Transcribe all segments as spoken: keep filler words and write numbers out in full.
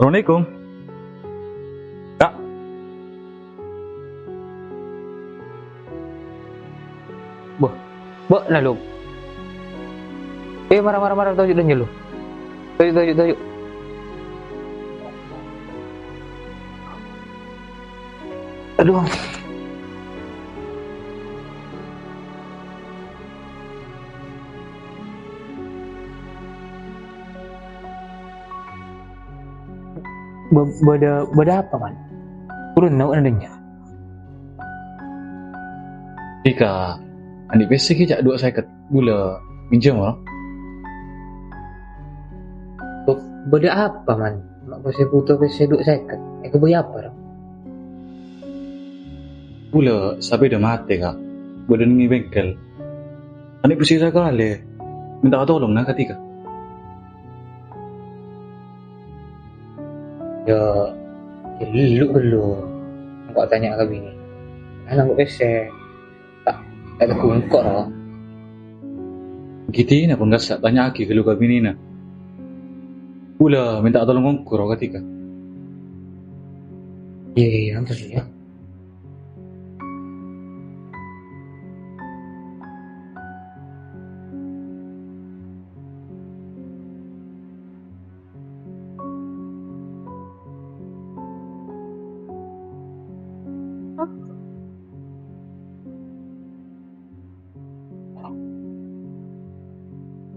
Assalamualaikum. Ka'. Bâh, bâ'na, Lum. Eh, mara, mara, mara, toju' dâ' jâ, Lum. Toju', toju', toju'. Adu. Bâ-, bâdâ, bâdâ apa, Man? Buru nèko nanya. Dhika, andi' pèssè ghi' ca' duwâ' sèket bulâ minjhâm, ro? Bâ-, bâdâ apa, Man? Ma' pèssè bhuto pèssè duwâ' sèket. Èkabây apa, ro? Bulâ sapèda matè, Ka'. Bâdâ neng è bengkel. Andi' pèssè sakalè. Mènta tolong, na, ka dhika. Yâ, ghâllu, ghâllu. Engko' atanya ka binè. Ana engko' pèssè. Ta', ta' teggu engko', ro. Ghi' dinah pon kassa' tanya'aghi ghâllu ka binèna. Bulâ mènta tolong ongghu, ro, ka dhika. Iyâ, iyâ, iyâ, antos, yâ.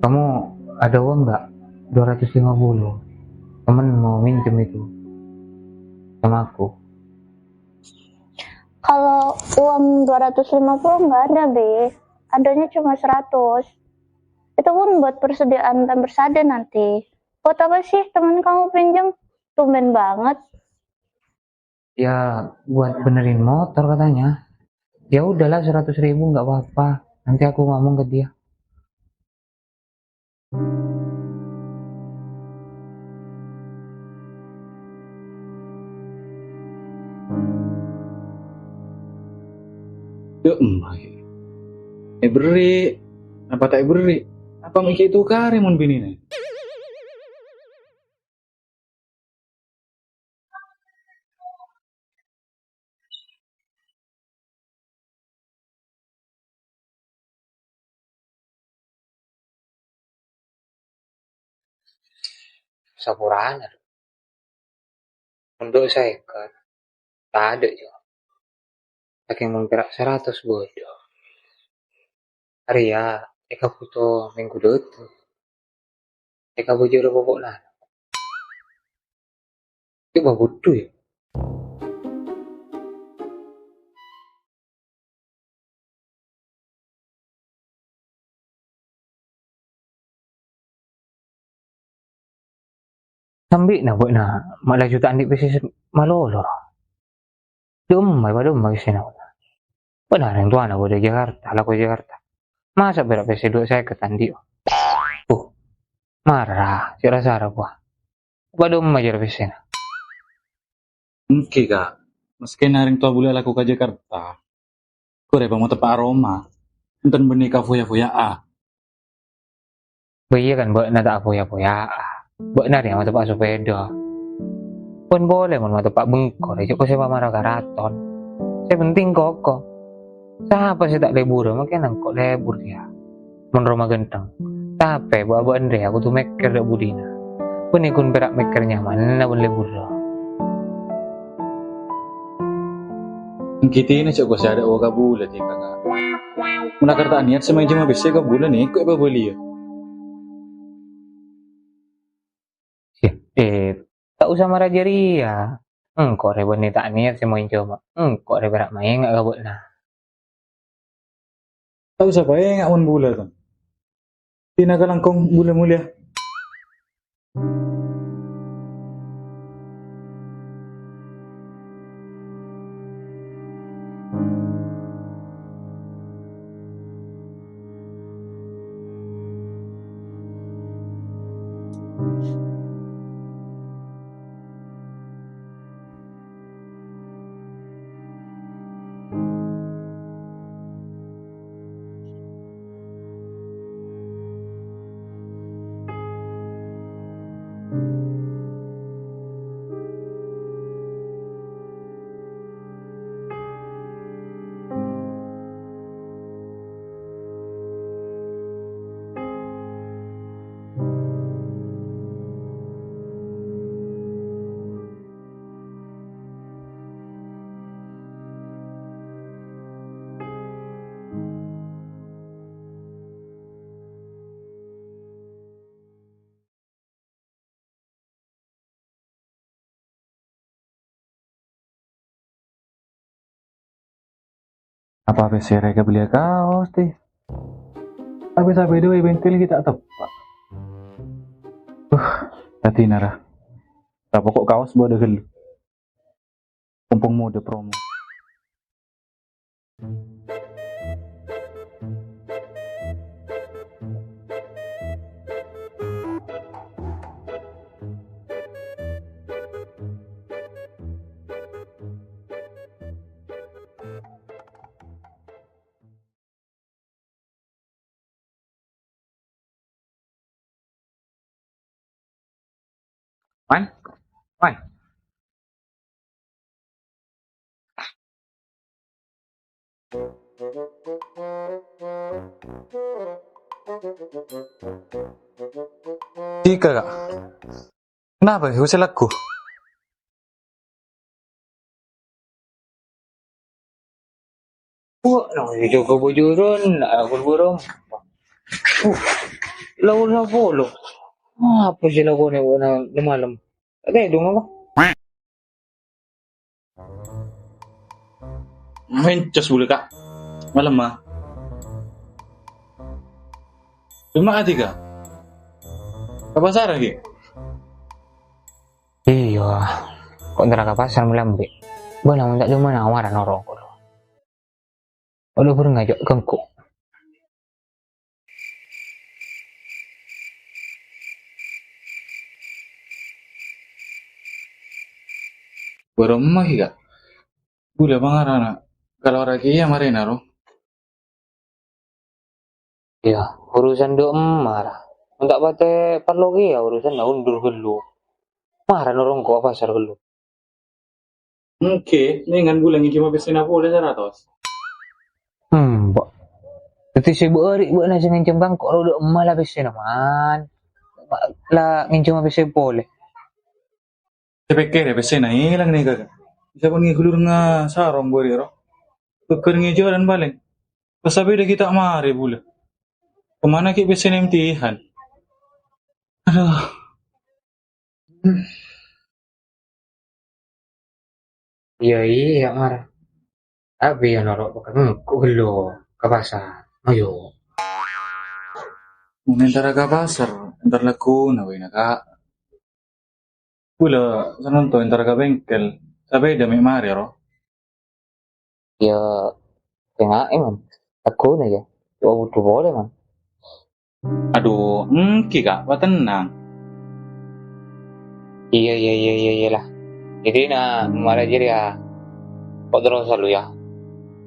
Kamu ada uang nggak? Dua ratus lima puluh. Temen mau minjem itu sama aku. Kalau uang dua ratus lima puluh nggak ada, Be. Adanya cuma seratus. Itu pun buat persediaan Pampers Ade nanti. Buat apa sih teman kamu pinjam? Tumben banget. Ya, buat benerin motor katanya. Ya udahlah, seratus ribu nggak apa-apa. Nanti aku ngomong ke dia. Dâ' emma, èberri'. Apa ta' èberri'? Apa mè' ghi' ètokarè mon binèna? Saporana, Du. Mon dua sèket, tadâ', Jo. Sakèng mon pèra' saratos bâdâ. Arèya èkabhuto mènggu dâteng. Èkabhujârâ popo' nana. Cè' bâbudhu, yâ. Sambi'na bâ'na ma' laju ta' andi' pèssè malolo. Dâ' emma, padâ emma pèssèna. Bâ'na rèng towana bâdâ è Jakarta, lako è Jakarta. Masa' pèra' pèssè dua sèket andi'? Uh, mara, cè' ra-sara, wah. Padâ emma jârèya pèssèna. Èngghi, Ka'. Maskèna rèng towa bulâ lako ka Jakarta, korè pamoteppa'a roma. Enten bânnè kafoya-foya'a. Bâ iyâ kan bâ'na ta' apoya-poya'a. Bâ'na rèya mateppa' sapèda. Pon polè mon mateppa' bengko rè, jhâ' kosè pamara karaton. Sè penting koko. Sapa sè ta' lebura, makè nangko' lebur rèya. Mon roma ghântheng. Tapè bâ'-abâ'ân rèya kodhu mèkkèr dâ' budina. Bânnè ghun pèra' mèkkèr nyamanna bân lebura. Èngghi dinah jhâ' kosè adâ' owa ka bulâ, Dika, Ka'. Mon akar ta' niyat sè maènjhâmma pèssè ka bulâ nèko èpabâliyâ. Yâ, eh, ta' osa mara jârèya. Engko' rè bânnè ta' niyat sè maènjhâmma. Engko' rè pèra' maènga' ka bâ'na. Ta' osa paènga' mon bulâ, Ton. Dina kalangkong bulâ molèya. Apa pèssè rèya kabelliyâ kaos, tè? Tapè sapèda è bengkel ghi' ta' teppa'. Uh, tadina ra. Ta' pokok kaos bâdâ ghâllu. Mumpung modâ promo. Man? Man? Dhika, Ka'. Kenapa, Ka'? Usah lagu. Wah, nang itu kebujuran, aku burung. Uh, lawan apa lo? Apa sih lakonè, wah, nang, nang malem? Oke, dong apa? Mencos bulu, Ka'. Malem, ah. Cuma ati, Ka'. Apa salah, Ki? Iyâ, kok nèka ka pasar malem, Bi'? Bâ'na mon ta' coma nawara norong kolo. Olo buru ngajak ganggu. Bârâmma, Ki, Ka'? Bulâ pangarana kalowar kèya marèna, ro. Iyâ, urusan dhu' emma ra. Mon ta' patè parlo kèya urusanna undur ghâllu. Mara norong ka pasar ghâllu. Èngghi, nèngan bulâ ngènjhâma pèssèna polè saratos. Hmm, Bo'. Dhâddhi sè bâri' bâ'na sè ngènjhâm bângko ro dhu' emma la pèssèna, Man. La ngènjhâma pèssè polè. Sè pèkkèrè pèssèna èlang nèka, Ka'. Bisa pon ngèghulur nga sarong bâri' ro. Ghâggâr ngèjhârân palèng. Pas sapèda ghi' ta' marè bulâ. Kemana ghi' pèssèna èmtihan? Aduh. Iyâ, iyâ, Mar. Abbi ya noro' pekka' engko' ghâllu ka pasar. Ayo. Mon entara ka pasar, entar lagghuna wèna, Ka'. Bulâ sanonto entara ka bengkel, sapèda mè' marè, ro. Iyâ, tenga'è, Man. Lagghuna, yâ. Coba budhu polè, Man. Adu, èngghi, Ka', patennang. Iyâ, iyâ, iyâ, iyâ, iyâ, la. Dhâddhi, na, mara jârèya, kok terros salu, yâ.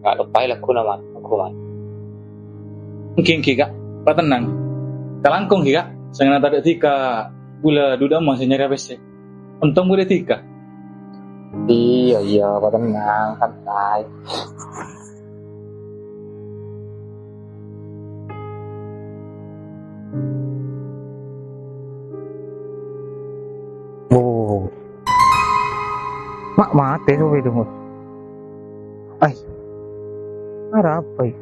Nga' loppaè lagghuna, Man. Lagghu, Man. Èngghi, èngghi, Ka', patennang. Kalangkong, ghi, Ka'. Sèngana tadâ' dhika bulâ dhu' dâ' emma sè nyarè pèssè. Ontong bulâ dhika. Iyâ, iyâ, patennang, santai. Wo, wo, wo, wo. Ma', matè sopè dong. Ai. Arapa, ai?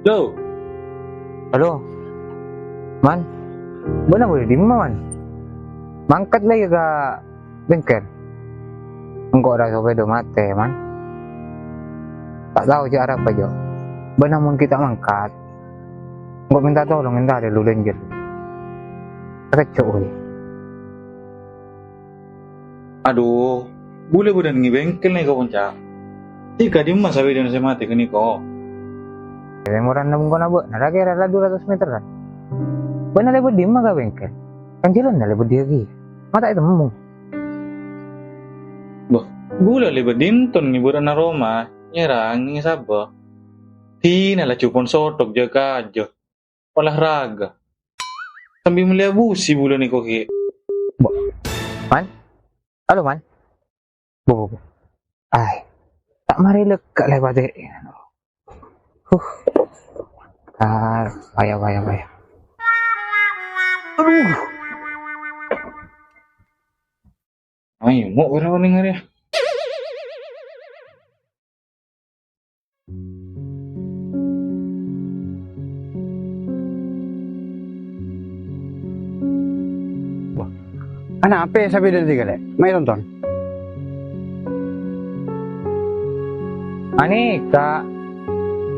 Halo. Halo. Man. Bâ'na bâdâ è dimma, Man? Mangkat la iyâ ka bengkel. Engko' ra sopèda matè, Man. Ta' tao jâ' arapa, Jo. Bâ'na mon ghi' ta' mangkat, engko' mènta tolong èntarè lu lènjèr. Takejjhu', wèh. Adu, bulâ bâdâna è bengkel nèko, Ponca. Dhika dimma sapèdana sè matè ghâniko? È moranna bengkona bâ'na, ra-kèra la dua ratus meteran. Bâ'na lèbât dimma ka bengkel? Kan jhâlânna lèbât dhiyâ kèya. Ma' ta' ètemmo. Bâh, bulâ lèbât dinton ngibur ana' roma, nyèrang, ngèsabâ. Dina laju pon sothok jâ-kajâ. Olahraga. Sambi mellèya busi bulâ nèko kè. Bo-, Man? Halo, Man? Bo, bo, bo. Ai. Ta' marè lekka' lèbât è. Huh. Ah, bahaya, bahaya, bahaya. Aduh. Ayo, mau berapa nih, ya? Wah, ana' apa sapèdâ dhika, Lè'? Mayu tonton. Anèka,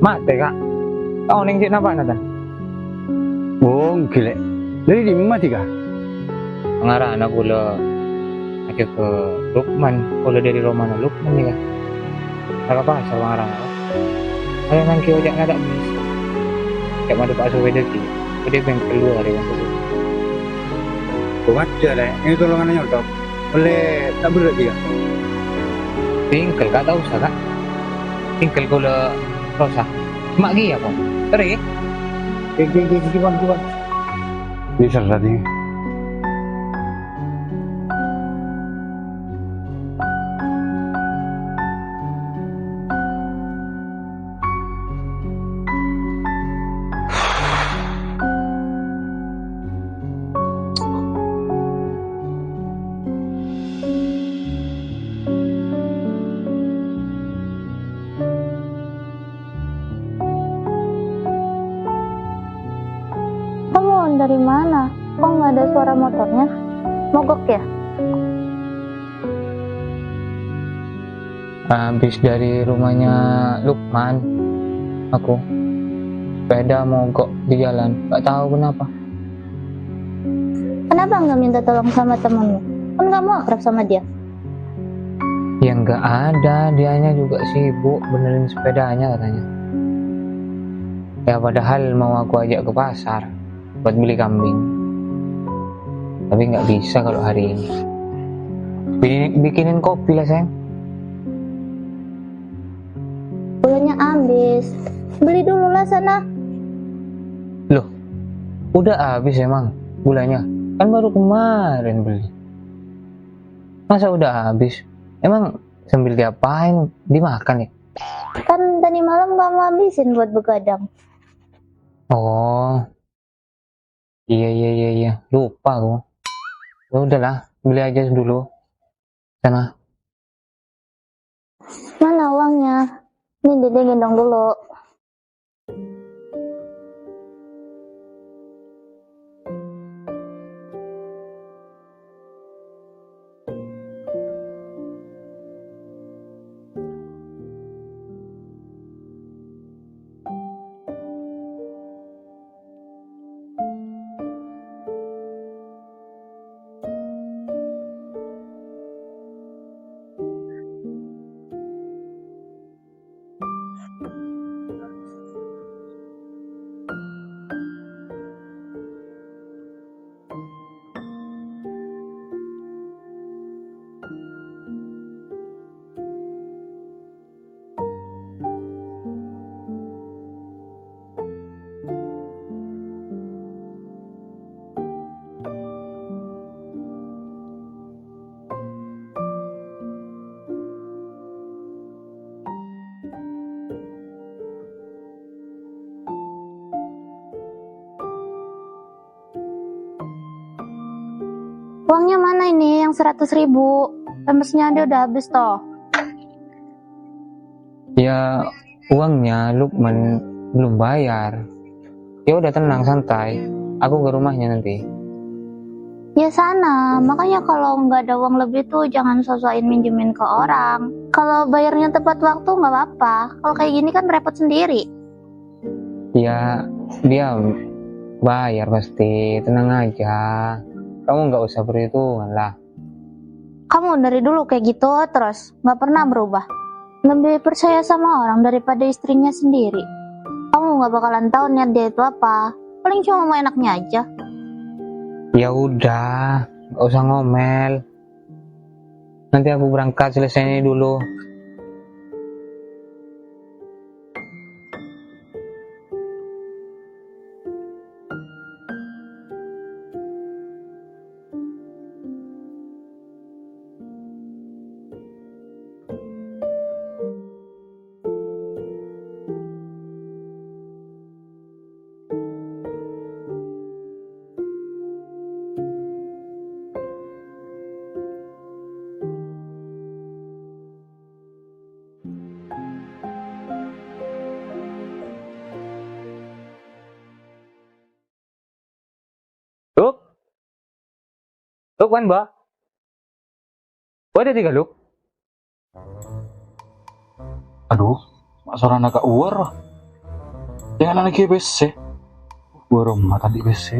matè, Ka'. Ta' onèng cè' napa'na, tan? Oh, èngghi, Lè'. Dâri dimma dhika? Pangarana kaulâ ajâgâ Lukman, kaulâ dâri romana Lukman nèka. Ka pasar pangarana, Ka'. Arè nanggi oca'na ta' bisa. Cè' madhep asowe dâggi', udah bengkel dua hari, Bang. Kuat ya, Lè'. Ini tolonganna nyontok. Olle ta' berrâ' dhika. Bengkel, Ka', ta' osa, Ka'. Bengkel kaulâ rosa. Ma' kèya, Bang. Terro, ya? Ghi, ghi, ghi, ghi, Bang, ghi, Bang. Ini serra, nih. Kamu dari mana? Kok nggak ada suara motornya? Mogok ya? Habis dari rumahnya Lukman, aku sepeda mogok di jalan, nggak tahu kenapa. Kenapa nggak minta tolong sama temanmu? Kan kamu akrab sama dia. Ya nggak ada, dianya juga sibuk benerin sepedanya katanya. Ya padahal mau aku ajak ke pasar buat beli kambing. Tapi nggak bisa kalau hari ini. Bi-, bikinin kopi lah, sayang. Gulanya habis. Beli dulu lah sana. Loh, udah habis emang gulanya? Kan baru kemarin beli. Masa udah habis? Emang sambil diapain? Dimakan ya? Kan tadi malam kamu habisin buat begadang. Oh, iya, iya, iya, iya. Lupa aku. Ya udahlah, beli aja dulu. Sana. Mana uangnya? Ini Dede gendong dulu. Uangnya mana ini yang seratus ribu? Pampersnya aja udah habis toh. Ya, uangnya Lukman belum bayar. Ya udah, tenang, santai. Aku ke rumahnya nanti. Ya sana, makanya kalau nggak ada uang lebih tuh jangan sosokin minjemin ke orang. Kalau bayarnya tepat waktu nggak apa-apa. Kalau kayak gini kan repot sendiri. Ya, dia bayar pasti, tenang aja. Kamu nggak usah perhitungan lah. Kamu dari dulu kayak gitu terus, nggak pernah berubah. Lebih percaya sama orang daripada istrinya sendiri. Kamu nggak bakalan tahu niat dia itu apa. Paling cuma mau enaknya aja. Ya udah, nggak usah ngomel. Nanti aku berangkat selesai ini dulu. Luk, man, Ba? Bâdâ dhika, Luk? Adhu, ma' sorana ka' uwar. Jangan lagi pèssè. Uwar ma' tadi pèssè.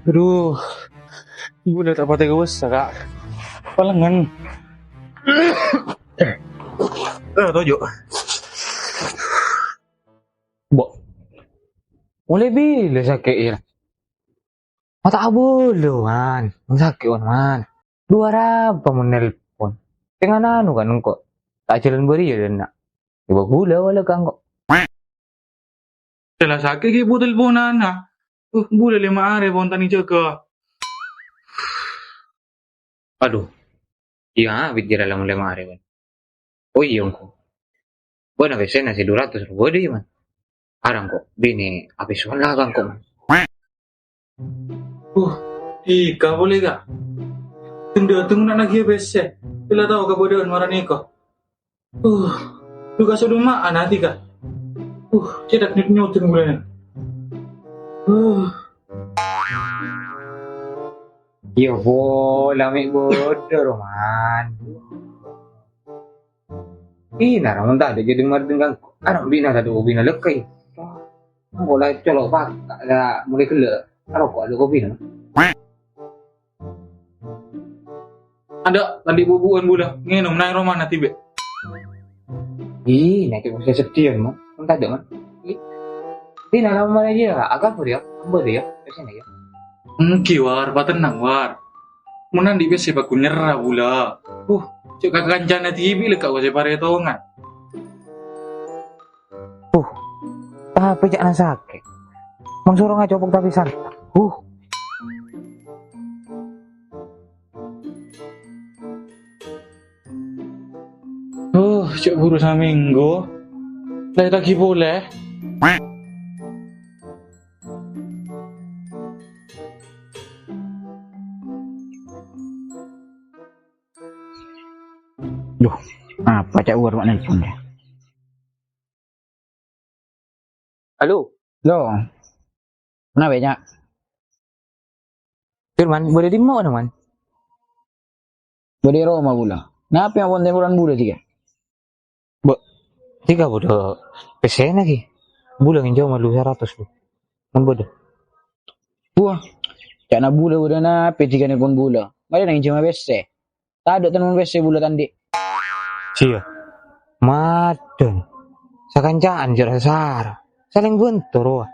Adhu, bulâ ta' patè kobâsa, Ka'. Palengngen. Eh, toju'. Bo'. Molaè bilâ sakè', yâ? Ma' ta' abulâ, man. Mon sakè', man, man. Dhu arapa mon nelpon? Tèngan anu kan engko'. Ta' jhâlân bâriyâ, dâ' enna'. Coba bulâ wala ka engko'. Jhâlâ sakè' ghi' bu-telponanna. Uh, bulâ lèma arè pon ta' nèng jâgâ. Adhu. Iyâ, abit jârâ lamon lèma arè, man. Oh, iyâ, engko'. Bâ'na pèssèna sè dhu ratos rowa bâdâ, yâ, man. Arapa engko', binè apèsowan la ka engko', man. Uh, dhika polè, Ka'. Deng-dâteng na' naghiyâ pèssè. Pèla tao kabâdâ'ân marèna engko'. Uh, dhu kasodumma'an ati, Ka'. Uh, cè' ta' nyut-nyutin bulâna. Uh. Iyâ, pola mè' bâdâ, roman. Ina, ra, mon tadâ' jhâdhâng mardhâng kangko. Arapa binè tadâ' binè lekkai. Engko' la colo' paka', la molaè ghellâ'. Aroko' adâ' kopina. Adâ', la andi' bubu'ân bulâ, ngènom na' è romana dhibi'. Ih, nèka bisa seddhiyân, man. Mon tadâ', man. Ih. Dina la marè jiyâ, akabur, yâ. Ambâ, yâ. Pèssèna, yâ. Èngghi, War, patennang, War. Mon andi' pèssè paghun nyerra bulâ. Uh, cè' ka kancana dhibi' la ka' kosè parètongan. Uh, tapè ca'na sakè'. Mon soro ngacopok tapè santa'. Uh. Uh, cè' buru samènggu. La ètagi polè. Duh, apa ca'na War ma' nelpon, yâ? Halo. Halo. Kenapa, Cak? Firman, bâdâ è dimma, Man? Bâdâ è roma bulâ. Napa pon telponan bulâ dhika? Bo, dhika bâdâ pèssèna, ghi. Bulâ ngènjhâma lu saratos, lu. Mon bâdâ. Wah, ca'na bulâ bâdâ napa dhika nèkon bulâ? Marè ngènjhâma pèssè. Tadâ' tan mon pèssè bulâ ta' andi'. Siyâ. Madân. Sakanca'an jâ' ra sara. Salèng bhânto rowa.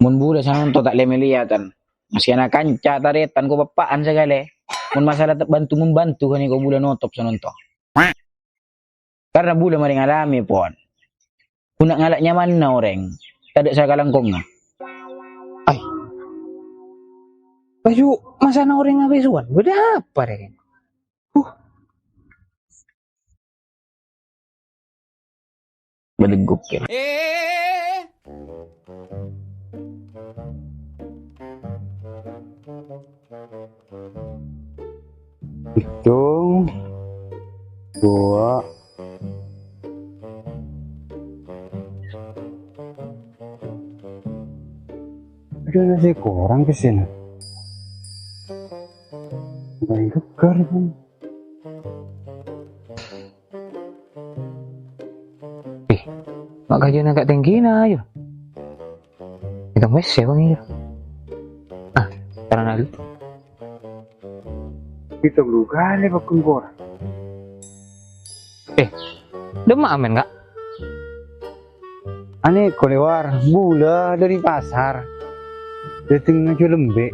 Mon bulâ sanonto ta' lè-mèlèyatan. Maskè ana' kanca tarètan ko' peppa'an sakalè. Mon masalah ta' bantu-membantu ghânèka bulâ notop sanonto. Karna bulâ marè ngalamè, pon. Ghuna ngala' nyamanna orèng, tadâ' sakalangkongnga. Ai. Laju masana orèng apèsowan, bâdâ apa, rè? Huh. Bâdâ gokil. Hitung, dua. Ada nasi kurang ke sini. Main gegar, kan? Eh, ma' kajâna ka' tèngghina, yâ. Ètong pèssè, Bang, yâ. Ah, tarana lu. Ètong lu kalè, Bang, kora. Eh, dimma amen, Ka'? Anè, ko' lèwar, bulâ dâri pasar. Dâteng ngajhuwâl embè'.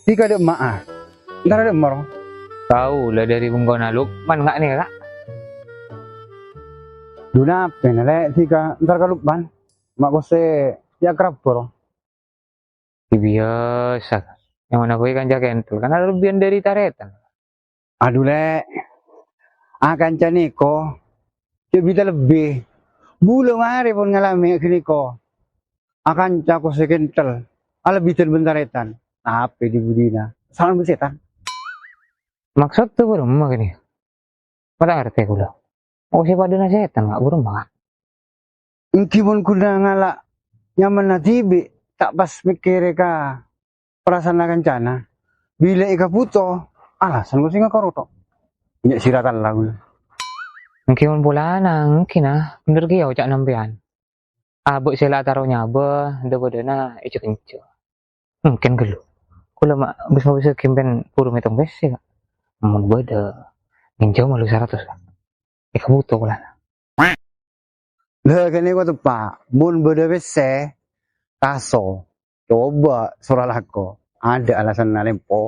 Dhika dimma'a? Entar dimma, ro? Kaulâ dâri bengkona Lukman, nga' nèka. Dhu napèna, Lè', dhika entar ka Lukman? Ma' kosè yâ akrab, ro? Biyasa, Ka'. Nyamana bhâi kanca kentel, kan lebbiyan dâri tarètan. Adhu, Lè'. Akanca nèko, jhâ' bhidhâ lebbi. Bulâ marè pon ngalamè ghânèko. Akanca kosè kentel, alebbidhân bân tarètan. Tapè dhi-budhina. salam sètan. Maksod tu bârâmma kènè? Ma' ta' ngartè kaulâ. Oh, sè padâna sètan, Ka', bârâmma, Ka'? Èngghi mon ghuna ngala' nyamana dhibi', ta' pas mèkkèrè ka parasaanna kancana. Bilâ èkabhuto, alasan kosèngnga karo to. Nya' siratan laun. Èngghi mon polana, èngghi na, bhender kèya oca'na sampèyan. Abâ' sè la taro nyabâ, dhâ-bâdhâna èjhâ-kenjhâ. Mungkin ghâllu. Kaulâ ma' bâs-mabâs ghimpen buru mètong pèssè, Ka'. Mon bâdâ, ngènjhâm lu saratos, Ka'. Èkabhuto polana. Lah, kènè kok teppa'. Mon bâdâ pèssè, kaso. Coba soro alako. Adâ' alasanna lèmpo.